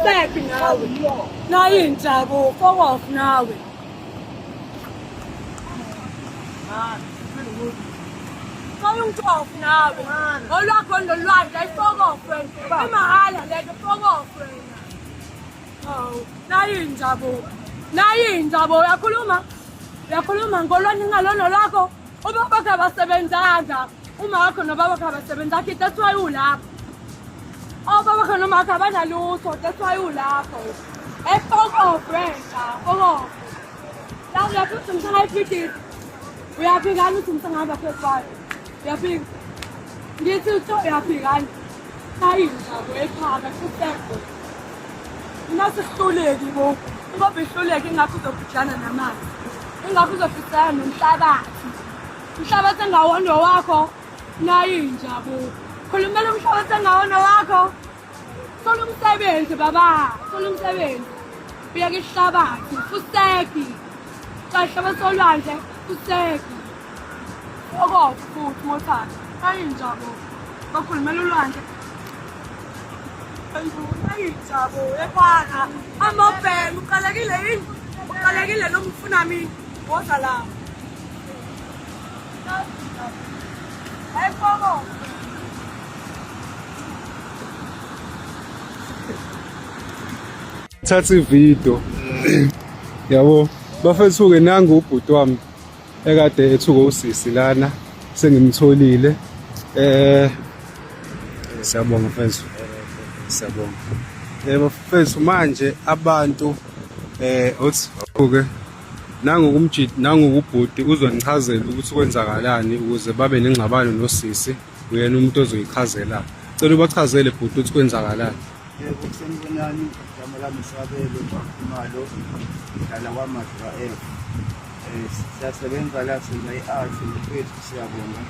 Futseki nawe. Nayi inja bo, fuck off nawe. Kawungcofu nawe. Olwakho nolwandle ayi-fuck off wena. Imahhala lento fuck off wena. Hawu, nayi inja bo. Nayi inja bo, uyakhuluma? Uyakhuluma ngolwani ngalona lwakho? Ubaba wakho abasebenzanga. Uma wakho nobaba wakho abasebenzanga. That's why ulapho. Obaba wakho noma wakho abanalutho. That's why ulapho. Hey, fuck off wena. Fuck off. La uyafika ukuthi ngisangayibhidisi. Uyafika ukuthi ngisangahamba phezu kwayo. Uyafika. Ngithi utho uyaphikani. Nayi inja bo ephaka futhi. Mina sihluleki bo. Ngoba ihluleki ingakho uzobhijana namanzi. Ingakho uzobhijana nomhlabathi. Umhlabathi engawona wakho. Nayi inja bo. Khulumela umhlabathi engawona wakho. Thola umsebenzi baba. Thola umsebenzi. Uyeke ihlabathi. Fuseki. Kahle basolwandle. Fuseki. Okofu futhi mothanda. Nayi inja bo. Bakhulumela ulwandle. Ayinjabo efana amabhemu uqalekile yini uqalekile noma ufuna mina woza la ayifoko. Thatha ividiyo yabo bafethu-ke nangu ubhuti wami ekade ethuka usisi lana sengimtholile. Siyabonga mfethu, siyabonga. Bafethu manje abantu othi ke nangu kumjidi nangu kubhuti uzonichazela ukuthi kwenzakalani ukuze babe nengxabano nosisi. Uyena umuntu ozoyichazela. Cela ubachazele bhuti ukuthi kwenzakalani. Yebo, sanibonani, igama lami Sabelo Khumalo, ngihlala kwaMadla F. Siyasebenza la senza i-art mfethu, siyabonga.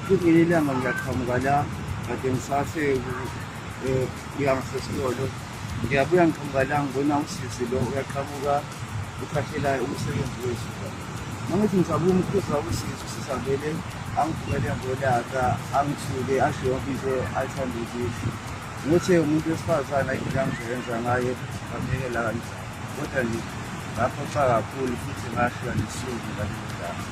Futhi ngelinye ilanga ngiyaqhamuka la kade ngisathe kuya ngasesitolo, ngiyabuya ngiqhamuka la ngibona usisi lo uyaqhamuka ukhahlela umsebenzi wethu la. Mangithi ngisabuka umkhuza usisi, usisi avele angivukele ngolaka, angithuke, asho yonke into athanda ukuyisho. Ngithe umuntu wesifazane ayikho into angizoyenza ngaye, ngamyekela kanjalo. Kodwa nje ngaphoxa kakhulu futhi ngashiya nesizungu ngalelo langa.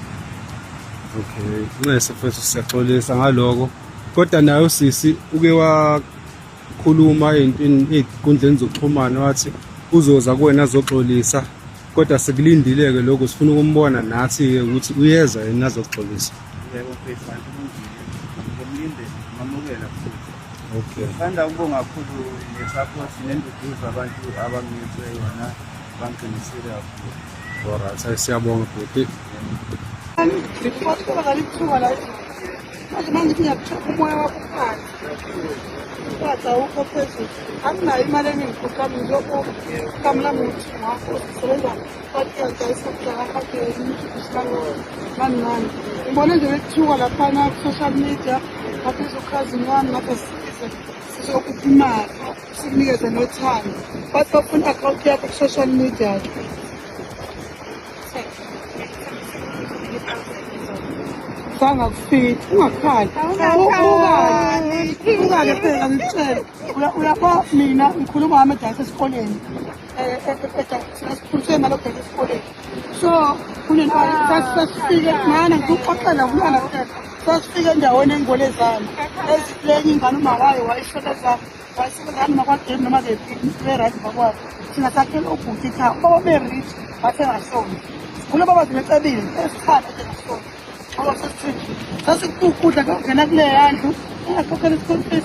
Okay, ncese mfethu, siyaxolisa ngaloko. Kodwa naye usisi uke wakhuluma ey'ntweni ey'nkundleni zokuxhumana wathi uzoza kuwena azoxolisa, kodwa sikulindile-ke lokho, sifuna ukumbona nathi-ke ukuthi uyeza yini azoxolisa. Yebo mfethu, kanti kulungile. Ngimlinde, ngamukela futhi. Okay. Ngithanda ukubonga kakhulu ne-support nenduduzo abantu abanginikeze yona, bangiqinisile kakhulu. Alright, hayi siyabonga bhuti. Ngikuthola la. Manje mangithi ngiyakuthola umoya wakho phansi. Phansi awukho phezulu. Anginayo imali eningi futhi ami ngilokhu kamla muthi ngakho sisebenza kwatiyadayisa nani nani. Ngibone nje bekuthiwa laphana ku-social media ngathi uzokhazini wami ngathi asisize sizokupha imali sikunikeze nothando. Bathi bafuna i-akhawunti yakho ku-social media. Sangakufiki ungakhali. Ungakali. Ungake phela ngikutshele. Uyabo mina ngikhuluma ngami edayisa esikoleni. Sasikhulise imali yokudayisa esikoleni. So kunento sasifike mana ngikuxoxela umntwana kuphela. Sasifike endaweni engolezana. Ezilenye ingane uma wayo wayishweleza wayesebenza noma kwagame noma kephi be-right bakwabo. Thina sakhela ubhuti ekhaya. Ubaba be-rich wathengashoni. Sikhule baba zimecebile esithanda thengashoni. Ngoba sesithini sasikukudla kungena kuleya ndlu ungakhokhela i-school fees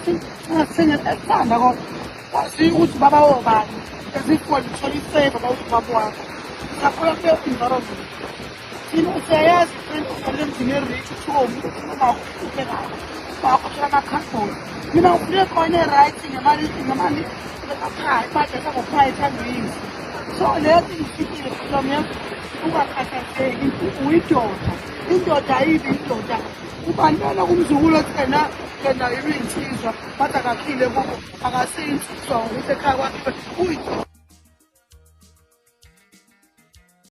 ungasithengela ekuthanda kodwa wazi ukuthi baba wobani ezifoni uthola ifavor bawuthi baba wakho. Sakhula kuleyo environment. Thina siyayazi uhlale emzini e-rich kuthiwa umuntu uma uhluphekayo wakho uthola amakhadibhodi. Mina ngikhule khona e-right ngemali ngemali ekhaya imali esangokhaya ethandwa yini. So leyo nto ingifikile mfowethu yami, ungakhathazeki uyindoda. Indoda ayibi indoda. Ubantwana kumzukulu othi ena yena ibe insizwa bathi akakhile kubo akasiyo insizwa ngokuthi ekhaya kwakhe uyindoda.